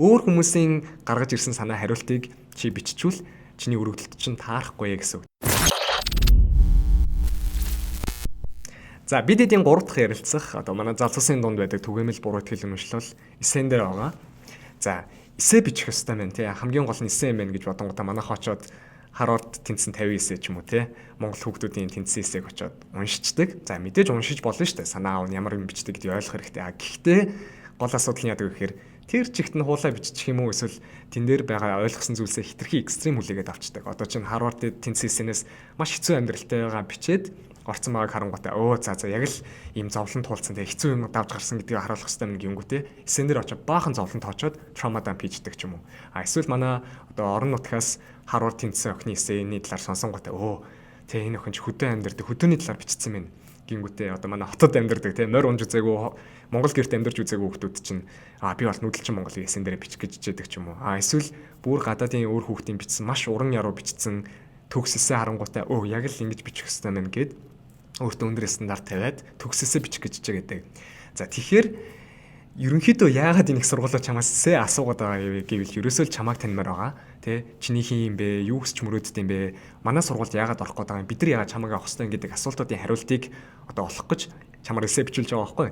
Өөр хүмүүсийн гаргаж ирсэн санаа хариултыг чи биччихвэл чиний өргөдөлт чинь таарахгүй гэсэн үг. За бид эдийн 3 дахь ярилцах одоо манай залуусын дунд байдаг түгээмэл буруу итгэл үнэмшил бол эсэн дээр байгаа. За эсэ бичих ёстой байна тий. Хамгийн гол нь эсэ юм байна гэж бодонгуудаа манайх очоод Харвард тэнцсэн 50 эсэ ч юм уу тий. Монгол хүүхдүүдийн тэнцсэн эсээг очоод уншичдаг. За мэдээж уншиж болно шүү дээ. Санаа аав ямар юм бичдэг гэдгийг ойлгох хэрэгтэй. А гэхдээ гол асуудал нь яадаг вэ гэхээр тэр чигт нь хуулаа биччих юм уу эсвэл тэн дээр байгаа ойлгосон зүйлсээ хитрхи экстрим хүлээгээд авчдаг. Одоо чинь Харвардд тэнцсэн эсэнээс маш хэцүү амьдралтайгаа бичээд орцсон байгааг харангуйтаа өө за за яг л ийм зовлон туулсан тэгээ хэцүү юм давж гарсан гэдгийг харуулах хэрэгтэй юм гингүүтээ эсэн дээр очоод баахан зовлон тоочоод trauma dump хийждэг ч юм уу. А эсвэл манай одоо орон нутгаас Харвард тэнцсэн охины эсэний талаар сонсонгуйтаа өө тэгээ энэ охин ч хөдөө амьдардаг хөдөөний талаар бичсэн юм гингүүтээ одоо манай хотод амьдардаг тийм морь унж үзээгүй Монгол гэрт амьдарч үзээгүй хүмүүс чинь а би бол нүүдэлчин Монголын эсэн дээр бичих гэж хичээдэг ч юм уу. А эсвэл бүр гадаадын өөр хүүхдийн бичсэн маш уран яруу бичсэн төгс эсээ харангуйтаа өө яг л ингэж бичих хэрэгтэй мэн гэд өөртөө өндөр стандарт тавиад төгс эсээ бичих гэж хичээгээдэг. За тэгэхээр ерөнхийдөө яагаад энэ их сургуулиуд чамаас эсээ асуугаад байгаа юм гэвэл ерөөсөө л чамааг таньмаар байгаа. Тэ чиний хин юм бэ? Юу хүсч мөрөөддөг юм бэ? Манай сургуульд яагаад орох гээд байгаа юм? Бид нар яагаад чамааг авах ёстой юм гэдэг асуултуудын хариултыг одоо олох гэж чамаар эсээ бичүүлж байгаа байхгүй.